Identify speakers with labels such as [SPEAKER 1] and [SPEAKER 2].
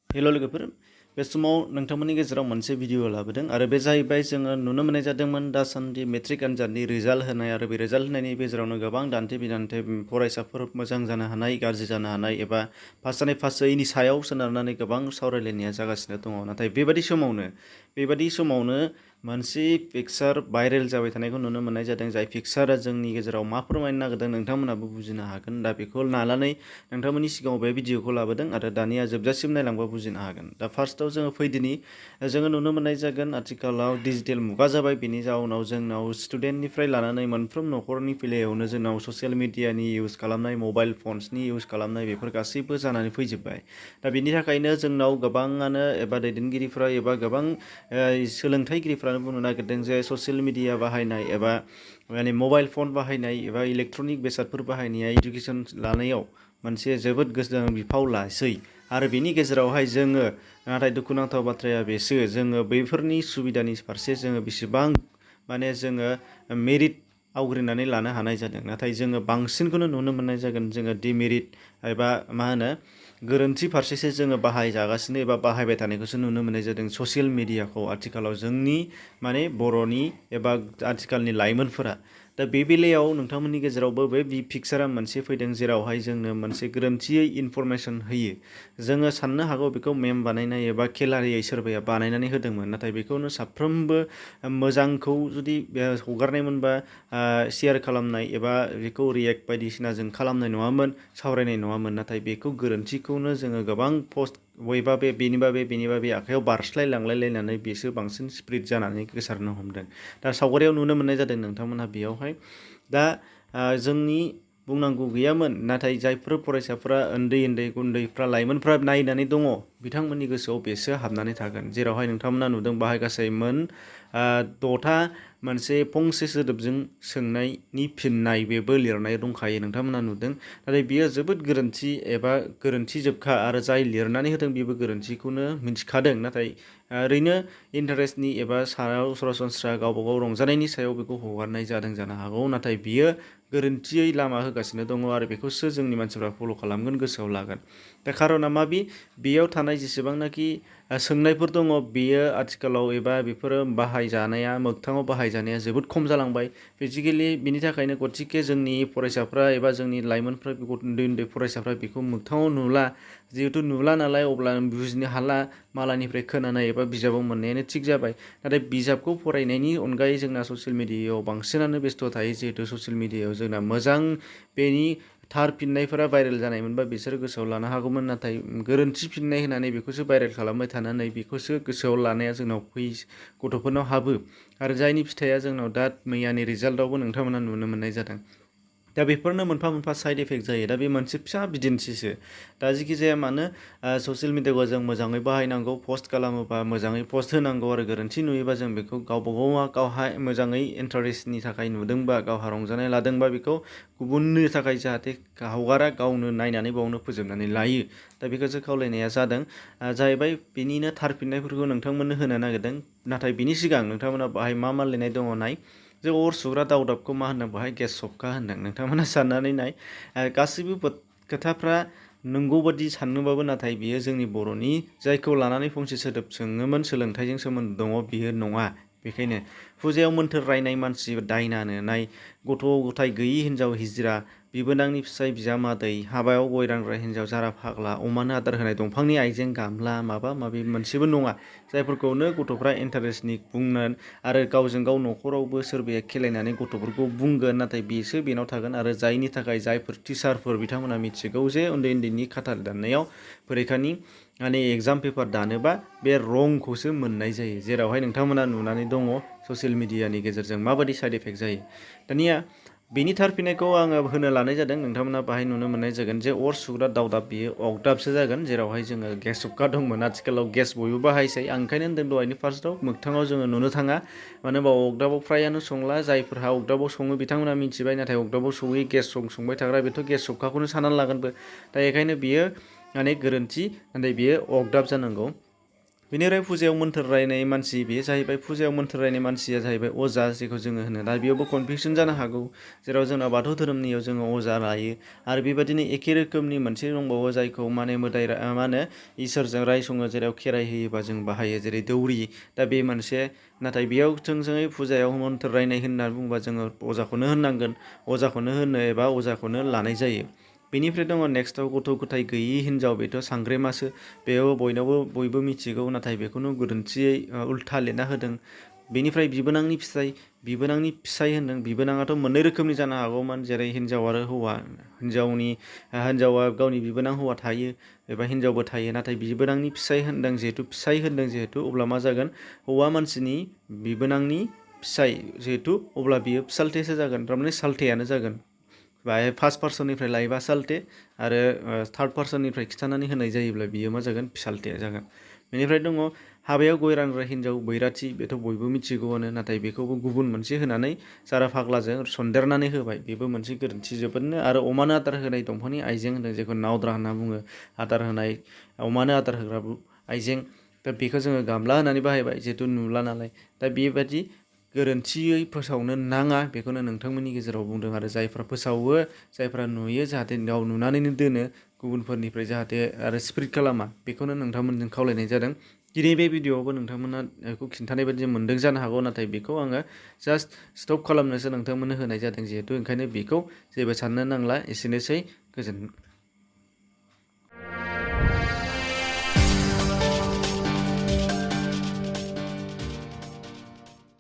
[SPEAKER 1] हेल' लोगोफोर बे समाव नोंथांमोननि गेजेराव मोनसे भिडिअ लाबोदों आरो बे जाहैबाय जोङो नुनो मोननाय जादोंमोन दासान्दि मेट्रिक आनजादनि रिजाल्ट होनाय आरो बे रिजाल्ट होनायनि गेजेरावनो गोबां दान्थे बिदान्थे फरायसाफोर मोजां जानो हानाय गाज्रि जानो हानाय एबा पास जानाय पास जायैनि सायाव सोनारनानै गोबां सावरायलायनाया जागासिनो दङ। नाथाय बेबादि समावनो मोनसे पिक्सार भाइरेल जाबाय थानायखौ नुनो मोननाय जादों। जाय पिक्सारा जोंनि गेजेराव मा फोरमायनो नागिरदों नोंथांमोनाबो बुजिनो हागोन। दा बेखौ लानानै नोंथांमोननि सिगाङाव बे भिडिअखौ लाबोदों आरो दानिया जोबजासिम नायलांबा बुजिनो हागोन। दा फार्स्टआव जोङो फैदिनि जोङो नुनो मोननाय जागोन आथिखालाव डिजिटेल मुगा जाबाय। बेनि जाउनाव जोंनाव स्टुडेन्टनिफ्राय लानानै मोनफ्रोम न'खरनि बेलायावनो जोंनाव ससियेल मिडियानि इउज खालामनाय, मबाइल फन्सनि इउज खालामनाय बेफोर गासैबो जानानै फैजोब्बाय। दा बेनि थाखायनो जोंनाव गोबाङानो एबा दैदेनगिरिफ्रा एबा गोबां सोलोंथाइगिरिफ्रानो बुंनो नागिरदों जे ससियेल मिडिया बाहायनाय एबा माने मबाइल फन बाहायनाय एबा इलेक्ट्रनिक बेसादफोर बाहायनाया इडुकेसन लानायाव मोनसे जोबोद गोनां बिफाव लासै। आरो बेनि गेजेरावहाय जोङो नाथाय दुखुनांथाव बाथ्राया बेसो जोङो बैफोरनि सुबिदानि फारसे जोङो बेसेबां जोङो मेरिट आवग्रिनानै लानो हानाय जादों। नाथाय जोङो बांसिनखौनो नुनो मोननाय जागोन जोङो डिमेरिट एबा गोरोन्थि फारसेसो जोङो बाहायजागासिनो एबा बाहायबाय थानायखौसो नुनो मोननाय जादों ससियेल मिडियाखौ आथिखालाव जोंनि बर'नि एबा आथिखालनि लाइमोनफोरा। दा बे बेलायाव नोंथांमोननि गेजेरावबो बे पिक्सारा मोनसे फैदों जेरावहाय जोंनो मोनसे गोरोन्थियै इनफरमेसन होयो। जोङो साननो हागौ बेखौ मेम बानायनाय एबा खेलारियै सोरबाया बानायनानै होदोंमोन। नाथाय बेखौनो साफ्रोमबो मोजांखौ जुदि हगारनायमोनबा शेयार खालामनाय एबा बेखौ रियेक्ट बायदिसिना जों खालामनाय नङामोन, सावरायनाय नङामोन। नाथाय बेखौ गोरोन्थिखौनो जोङो गोबां पस्ट बयबा बेनिबा बे आखाइयाव बारस्लायलांलायलायनानै बेसो बांसिन स्प्रिड जानानै गोसारनो हमदों। दा सावगारियाव नुनो मोननाय जादों नोंथांमोनहा बेयावहाय। दा जोंनि बुंनांगौ गैयामोन। नाथाय जायफोर फरायसाफ्रा उन्दैफ्रा लाइमोनफ्रा नायनानै दङ बिथांमोननि गोसोआव बेसो हाबनानै थागोन। जेरावहाय नोंथांमोना नुदों बाहाय गासै 6था मोनसे फंसे सोदोबजों सोंनायनि फिननाय बेबो लिरनाय दंखायो नोंथांमोना नुदों। नाथाय बियो जोबोद गोरोन्थि एबा गोरोन्थि जोबखा आरो जाय लिरनानै होदों बेबो गोरोन्थिखौनो मिथिखादों। नाथाय ओरैनो इन्टारेस्टनि एबा सायाव सरासनस्रा गावबागाव रंजानायनि सायाव बेखौ हगारनाय जादों जानो हागौ। नाथाय बियो गोरोन्थियै लामा होगासिनो दङ आरो बेखौसो जोंनि मानसिफ्रा फल' खालामगोन, गोसोआव लागोन। दा खारना बेयाव थानाय जेसेबांनाखि सोंनायफोर दङ बेयो आथिखालाव एबा बेफोरो बाहायजानाया मोगथाङाव बाहायजानाया जोबोद खम जालांबाय फिजिकेलि। बिनि थाखायनो गथिखे जोंनि फरायसाफ्रा एबा जोंनि लाइमोनफ्रा उन्दै फरायसाफ्रा बेखौ मोगथाङाव नुला। जिहेथु नुला नालाय अब्ला बुजिनो हाला, मालायनिफ्राय खोनानाय एबा बिजाबाव मोननायानो थिग जाबाय। नाथाय बिजाबखौ फरायनायनि अनगायै जोंना ससियेल मिडियायाव बांसिनानो बेस्थ' थायो। जिहेतु ससियेल मिडियायाव जोंना मोजां बेनि थार फिननायफोरा भाइरेल जानायमोनबा बिसोरो गोसोआव लानो हागौमोन। नाथाय गोरोन्थि फिननाय होनानै बेखौसो भाइरेल खालामबाय थानानै बेखौसो गोसोआव लानाया जोंनाव गथ'फोरनाव हाबो। आरो जायनि फिथाइया जोंनाव दा मैयानि रिजाल्टआवबो नोंथांमोना नुनो मोननाय जादों। दा बेफोरनो मोनफा साइड इफेक्ट जायो। दा बे मोनसे फिसा बिदिन्थिसो। दा जिखि जाया मानो ससियेल मिडियाखौ जों मोजाङै बाहायनांगौ। पस्ट खालामोबा मोजाङै पस्ट होनांगौ आरो गोरोन्थि नुयोबा जों बेखौ गावहा मोजाङै इन्टारेस्टनि थाखाय नुदोंबा, गावहा रंजानाय लादोंबा बेखौ गुबुननि थाखाय जाहाथे हगारा, गावनो नायनानै बावनो फोजोबनानै लायो। दा बेखौसो खावलायनाया जादों जाहैबाय। बेनिनो थार फिननायफोरखौ नोंथांमोननो होनो नागिरदों। नाथाय बिनि सिगां नोंथांमोना बाहाय मा लिरनाय दङ नाय। जे अर सुग्रा दावदाबखौ मा होनदों बाहाय गेस सबखा होनदों। नोंथांमोना साननानै नाय। गासैबो खोथाफ्रा नंगौ बादि साननोबाबो नाथाय बियो जोंनि बर'नि जायखौ लानानै फंसे सोदोब सोङोमोन सोलोंथाइजों सोमोन्दो दङ बियो नङा। बेखायनो फुजायाव मोन्थोर रायनाय मानसि दायनानो नाय, गथ' गथाय गैयि हिन्जाव हिजिरा, बिबोनांनि फिसाय बिजामादै, हाबायाव गय रानग्रा हिन्जाव जारा फाग्ला, अमानो आदार होनाय दंफांनि आइजें गामला, माबा माबि मोनसेबो नङा। जायफोरखौनो गथ'फ्रा इन्टारेस्टनि बुंगोन आरो गावजों गाव न'खरावबो सोरबाया खेलायनानै गथ'फोरखौ बुंगोन। नाथाय बेसो बेनाव थागोन। आरो जायनि थाखाय जायफोर टिचारफोर बिथांमोना मिथिगौ जे उन्दैनि खाथा दाननायाव फरिखानि एगजाम पेपार दानोबा बे रंखौसो मोननाय जायो। जेरावहाय नोंथांमोना नुनानै दङ ससियेल मिडियानि गेजेरजों माबादि साइड इफेक्ट जायो। दानिया बेनि थार फिननायखौ आङो होनो लानाय जादों। नोंथांमोना बाहाय नुनो मोननाय जागोन जे अर सुग्रा दावदाब बियो अगदाबसो जागोन। जेरावहाय जोङो गेस सबखा दंमोन, आथिखालाव गेस बयबो बाहायसै। आं ओंखायनो होनदों दहायनि फार्स्टआव मोगथाङाव जोङो नुनो थाङा। मानो होनबा अगदाबाव फ्रायानो संला। जायफोरहा अगदाबाव सङो बिथांमोना मिथिबाय। नाथाय अगदाबाव सङै गेस संबाय थाग्रा बेथ' गेस सबखाखौनो साननानै लागोनबो। दा बेखायनो बियो गोरोन्थि। नाथाय बियो अगदाब जानांगौ। बेनिफ्राय फुजायाव मोन्थोर रायनाय मानसि बेयो जाहैबाय फुजायाव मोन्थोर रायनाय मानसिया जाहैबाय अजा जेखौ जोङो होनो। दा बेयावबो कनफिउसन जानो हागौ जेराव जोंना बाथौ धोरोमनियाव जोङो अजा लायो आरो बेबायदिनो एखे रोखोमनि मोनसे दंबावो जायखौ माने मोदाय मा होनो इसोरजों रायसङो जेराव खेराइ होयोबा जों बाहायो जेरै दौरि। दा बे मोनसे नाथाय बेयाव थोंजोङै फुजायाव मोन्थोर रायनाय होनना बुङोबा जोङो अजाखौनो होननांगोन अजाखौनो होनो एबा अजाखौनो लानाय जायो। बेनिफ्राय दङ नेक्स्टआव गथ' गथाय गैयि हिन्जाव बेथ' सांग्रेमासो बेयाव बयबो मिथिगौ नाथाय बेखौनो गोरोन्थियै उल्था लिरना होदों। बेनिफ्राय बिबोनांनि फिसाय होनदों। बिबोनाङाथ' मोननै रोखोमनि जानो हागौमोन जेरै हिन्जाव आरो हौवा। हिन्जावा गावनि बिबोनां हौवा थायो एबा हिन्जावबो थायो नाथाय बिबोनांनि फिसाय होनदों जिहेतु अब्ला मा जागोन हौवा मानसिनि बिबोनांनि फिसाय जिहेतु अब्ला बियो फिसालथेसो जागोन थारमाने सालथेयानो जागोन। बाहाय फार्स्ट पार्सननिफ्राय लायोबा सालथे आरो थार्ड पार्सननिफ्राय खिन्थानानै होनाय जायोब्ला बियो मा जागोन फिसालथे जागोन। बेनिफ्राय दङ हाबायाव गय रानग्रा हिन्जाव बैराथि बेथ' बयबो मिथिगौआनो नाथाय बेखौबो गुबुन मोनसे होनानै जारा फाग्लाजों सन्देरनानै होबाय बेबो मोनसे गोरोन्थि जोबोदनो। आरो अमानो आदार होनाय दंफांनि आइजें होनदों जेखौ नावद्रा होनना बुङो आदार होनाय अमानो आदार होग्रा आइजें। दा बेखौ जोङो गामला होनानै बाहायबाय जिहेतु नुला नालाय। दा बेबायदि गोरोन्थियै फोसावनो नाङा बेखौनो नोंथांमोननि गेजेराव बुंदों आरो जायफ्रा फोसावो जायफ्रा नुयो जाहाथे गाव नुनानैनो दोनो गुबुनफोरनिफ्राय जाहाथे आरो स्प्रेड खालामा बेखौनो नोंथांमोनजों खावलायनाय जादों। दिनै बे भिडिअ'आवबो नोंथांमोना बेखौ खिन्थानाय बायदि मोन्दों जानो हागौ नाथाय बेखौ आङो जास्ट स्टप खालामनोसो नोंथांमोननो होनाय जादों जिहेतु ओंखायनो बेखौ जेबो साननो नांला एसेनोसै गोजोन्थों।